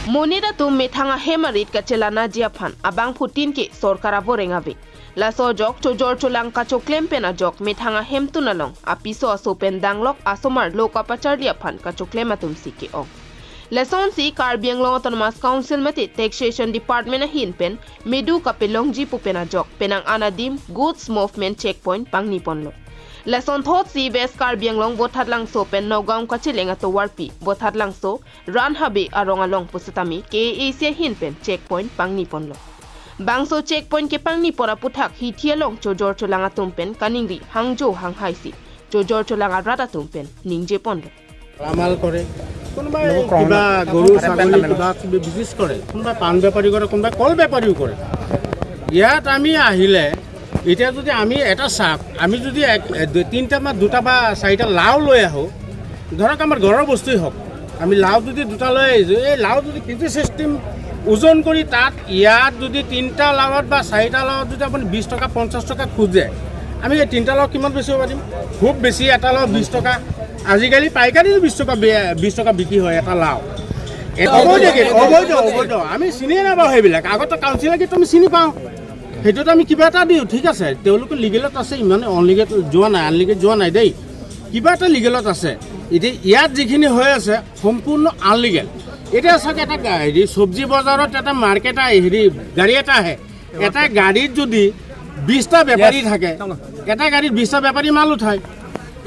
Monida tum methanga hemarit ka chelana jiaphan abang putin ke sorkara borengabe. Laso jok chojor cholang ka choklem pena jok methanga hemtunalong apiso asopen danglok asomar loka pacharlia phan ka choklem atum sike ong. Leson si Karbi Anglong Autonomous Council mate Taxation Department a hinpen medu ka pelong jipu pena jok penang anadim goods movement checkpoint pangni ponlo. Leson thot si West Karbi Anglong bothatlang so pen Nagaon ka chilenga to warpi bothatlang so ranhabe arongalong pusatami KAC hinpen checkpoint pangni ponlo. Bangso checkpoint ke pangni pora puthak hithialong chojor cholanga tumpen kaningri hangjo hanghaisi chojor cholanga rata tumpen ningje ponlo. Ramal কৰে কোনোবাই কিবা গৰু ছাগলী কিবা কিবি business কৰে, কোনোবাই পাণ বেপাৰী কৰে, কোনোবাই কল বেপাৰীও কৰে। ইয়াত আমি আহিলে এতিয়া যদি আমি এটা চাওক, আমি যদি তিনিটা বা দুটা বা চাৰিটা লাও লৈ আহোঁ, ধৰক আমাৰ ঘৰৰ বস্তুৱেই হওক, আমি লাও যদি দুটা লৈ আহিছোঁ, এই লাও যদি কেজি চিষ্টেম ওজন কৰি তাত ইয়াত যদি তিনিটা লাওত বা চাৰিটা লাওত যদি আপুনি 20 টকা 50 টকা খোজে, আমি এই তিনিটা লাও কিমান বেচিব পাৰিম? খুব বেছি এটা লাও 20 টকা। আজিকালি পাইকাৰীও 20 টকা 20 টকা বিক্ৰী হয় এটা লাও। অবৈধ অবৈধ অবৈধ আমি চিনিয়ে নাপাওঁ সেইবিলাক। আগতে কাউন্সিলাৰ আমি চিনি পাওঁ, সেইটোত আমি কিবা এটা দিওঁ, ঠিক আছে, তেওঁলোকে লিগেলত আছে, ইমানে অনলিগেল যোৱা নাই, আনলিগেল যোৱা নাই দেই, কিবা এটা লিগেলত আছে। এতিয়া ইয়াত যিখিনি হৈ আছে সম্পূৰ্ণ আনলিগেল। এতিয়া চাওক, এটা হেৰি চব্জি বজাৰত এটা মাৰ্কেট হেৰি গাড়ী এটা আহে, এটা গাড়ীত যদি 20টা বেপাৰী থাকে, এটা গাড়ীত 20টা বেপাৰী মাল উঠায়।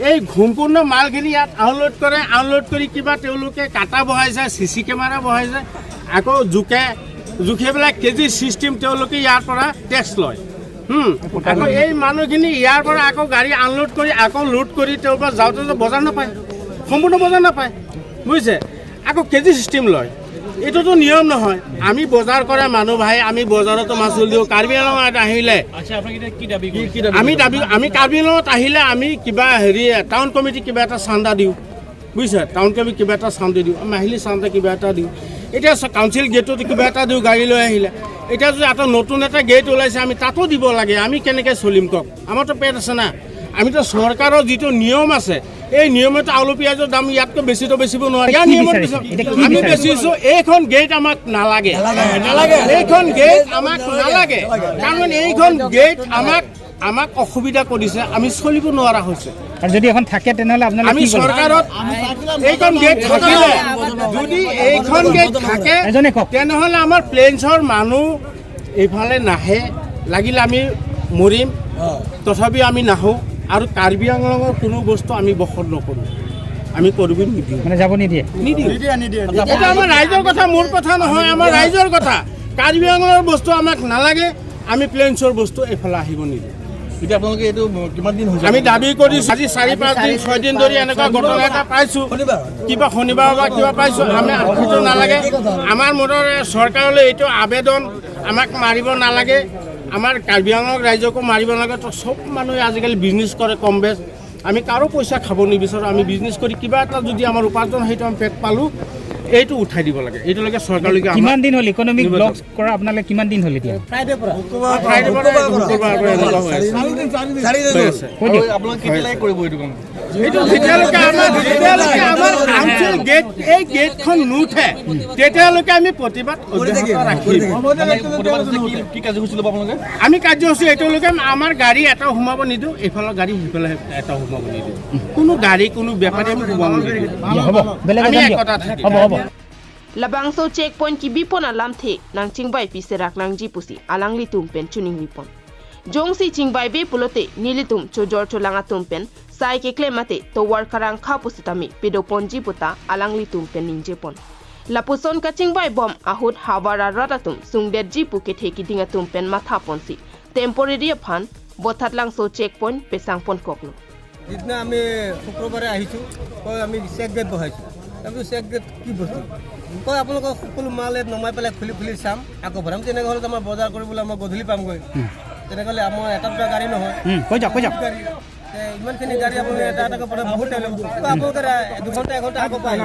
এই সম্পূৰ্ণ মালখিনি ইয়াত আনলোড কৰে, আনলোড কৰি কিবা তেওঁলোকে কাটা বহাইছে, চি চি কেমেৰা বহাইছে, আকৌ জোকে জুখি পেলাই কেজি চিষ্টেম তেওঁলোকে ইয়াৰ পৰা টেক্স লয়। আকৌ এই মানুহখিনি ইয়াৰ পৰা আকৌ গাড়ী আনলোড কৰি আকৌ লোড কৰি তেওঁৰ যাওঁতে বজাৰ নাপায়, সম্পূৰ্ণ বজাৰ নাপায়, বুজিছে? আকৌ কেজি চিষ্টেম লয়। এইটোতো নিয়ম নহয়। আমি বজাৰ কৰা মানুহ ভাই, আমি বজাৰতো মাচুল দিওঁ। কাৰ্বি আংলঙত আহিলে আমি দাবী, আমি কাৰ্বি আংলঙত আহিলে আমি কিবা হেৰি টাউন কমিটি কিবা এটা চান্দা দিওঁ, বুজিছে? টাউন কমিটি কিবা এটা চান্দা দিওঁ, মাহিলী চান্দা কিবা এটা দিওঁ। এতিয়া কাউন্সিল গেটত কিবা এটা দিওঁ গাড়ী লৈ আহিলে। এতিয়া যদি এটা নতুন এটা গেট ওলাইছে, আমি তাতো দিব লাগে। আমি কেনেকৈ চলিম কওক? আমাৰতো পেট আছে না। আমিতো চৰকাৰৰ যিটো নিয়ম আছে, এই নিয়মতে আলু পিঁয়াজৰ দাম ইয়াতকৈ বেছিতো বেচিব নোৱাৰি। ইয়াৰ নিয়মত আমি বেচিছোঁ। এইখন গেট আমাক নালাগে, এইখন গেট আমাক নালাগে, কাৰণ এইখন গেট আমাক অসুবিধা কৰিছে, আমি চলিব নোৱাৰা হৈছে। আৰু যদি এখন থাকে তেনেহ'লে আপোনালোকে আমি চৰকাৰত এইখন গেট থাকিলে, যদি এইখন গেট থাকে এজনে কওক, তেনেহ'লে আমাৰ প্লেইনছৰ মানুহ এইফালে নাহে। লাগিলে আমি মৰিম, তথাপি আমি নাহোঁ। আৰু কাৰ্বি আংলঙৰ কোনো বস্তু আমি বসত নকৰোঁ, আমি কৰিব নিদিওঁ, মানে যাব নিদিয়ে, নিদিওঁ। এইটো আমাৰ ৰাইজৰ কথা, মোৰ কথা নহয়, আমাৰ ৰাইজৰ কথা। কাৰ্বি আংলঙৰ বস্তু আমাক নালাগে, আমি প্লেইনছৰ বস্তু এইফালে আহিব নিদিওঁ। এতিয়া আপোনালোকে এইটো কিমান দিন হৈছে? আমি দাবী কৰিছোঁ। আজি 4 5 দিন 6 দিন ধৰি এনেকুৱা ঘটনা এটা পাইছোঁ, কিবা শনিবাৰ বা কিবা পাইছোঁ আমি। সেইটো নালাগে। আমাৰ মুঠতে চৰকাৰলৈ এইটো আবেদন, আমাক মাৰিব নালাগে, আমাৰ কাৰ্বি আংলং ৰাইজকো মাৰিব নালাগে। তো চব মানুহে আজিকালি বিজনেছ কৰে কম বেছ। আমি কাৰো পইচা খাব নিবিচাৰোঁ। আমি বিজনেছ কৰি কিবা এটা যদি আমাৰ উপাৰ্জন, সেইটো আমি পেট পালোঁ। এইটো উঠাই দিব লাগে, এইটোলৈকে চৰকাৰলৈকে। কিমান দিন হ'ল ইকনমিক ব্লক কৰা? আপোনালোকে কিমান দিন হ'ল এতিয়া? ফ্ৰাইডে পৰা, শুক্ৰবাৰৰ পৰা এনেকুৱা হৈ আছে। কৈ দিয়ক। আপোনালোকে কেতিয়ালৈকে কৰিব এইটো কাম? এইটো যেতিয়ালৈকে আমাৰ কাউন্সিল গেট, এই গেটখন নুঠে, তেতিয়ালৈকে আমি প্ৰতিবাদ অব্যাহত ৰাখিম। কি কাৰ্যসূচী ল'ব আপোনালোকে? আমি কাৰ্যসূচী এইটোলৈকে আমাৰ গাড়ী এটাও সোমাব নিদিওঁ, এইফালৰ গাড়ী সিফালে এটাও সোমাব নিদিওঁ। কোনো গাড়ী, কোনো বেপাৰী আমি সোমাব নিদিওঁ। হ'ব, বেলেগ আমি এজন দিয়ক। একতা থাকিম। হ'ব হ'ব। Labangso checkpoint ki bipon alam the nang chingbai piserak nang jipusi alangli tumpen chuning lipon. Jongsi chingbai be pulote nilitum chojor cholanga tumpen sai ke klemate to warkarang khapusitami pidopon jiputa alangli tumpen ningjepon. Lapuson ka chingbai bom ahut hawara ratatum sungdet jipu ke theki dinga tumpen matha ponsi. Temporary phan bothatlangso checkpoint pesangpon koklo. যিদিনা আমি শুক্ৰবাৰে আহিছোঁ, কয় আমি check gate বহাইছোঁ। তাৰপিছত check gate কি বস্তু? কয় আপোনালোকৰ সকলো মাল ইয়াত নমাই পেলাই খুলি খুলি চাম, আকৌ ভৰাম। তেনেকৈ হ'লেতো আমাৰ বজাৰ কৰিবলৈ আমাৰ গধূলি পামগৈ। তেনেকৈ হ'লে আমাৰ এটা দুটা গাড়ী নহয়, কৈ যাওক, কৈ যাওক। গাড়ী ইমানখিনি গাড়ী আপুনি এটা এটাকৈ পঠাই বহুত টাইম লাগিব। আপোনালোকে 2 ঘণ্টা 1 ঘণ্টা আগৰ পৰা আহিব,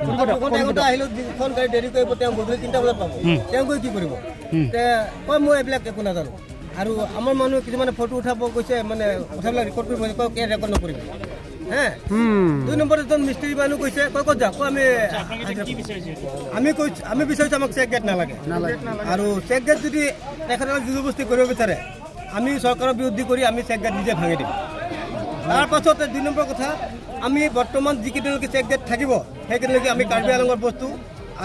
2 ঘণ্টা 1 ঘণ্টা আহিলেও যিখন গাড়ী দেৰি কৰিব, তেওঁ গধূলি 3টা বজাত পাব, তেওঁ গৈ কি কৰিব? তে কয় মই এইবিলাক একো নাজানো। আৰু আমাৰ মানুহ কিছুমানে ফটো উঠাব গৈছে, মানে কথাবিলাক ৰেকৰ্ড কৰিব গৈছে, কয় ৰেকৰ্ড নকৰিব। হে। 2 নম্বৰ এজন মিস্ত্ৰী মানুহ কৈছে, কয় ক'ত যাওঁ? কয় আমি কৈছোঁ, আমি বিচাৰিছোঁ আমাক চেক গেট নালাগে। আৰু চেক গেট যদি তেখেতসকলে জোৰবস্তি কৰিব বিচাৰে, আমি চৰকাৰৰ বিৰুদ্ধে কৰি আমি চেক গেট নিজে ভাঙি দিম। তাৰ পাছতে 2 নম্বৰ কথা, আমি বৰ্তমান যিকেইদিনলৈকে চেক গেট থাকিব সেইকেইদিনলৈকে আমি কাৰ্বি আংলঙৰ বস্তু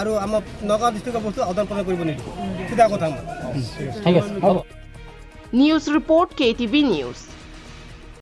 আৰু আমাৰ নগাঁও ডিষ্ট্ৰিক্টৰ বস্তু আদান প্ৰদান কৰিব নিদিওঁ। চিধা কথা আমাৰ। ঠিক আছে, হ'ব। News report, KTV news.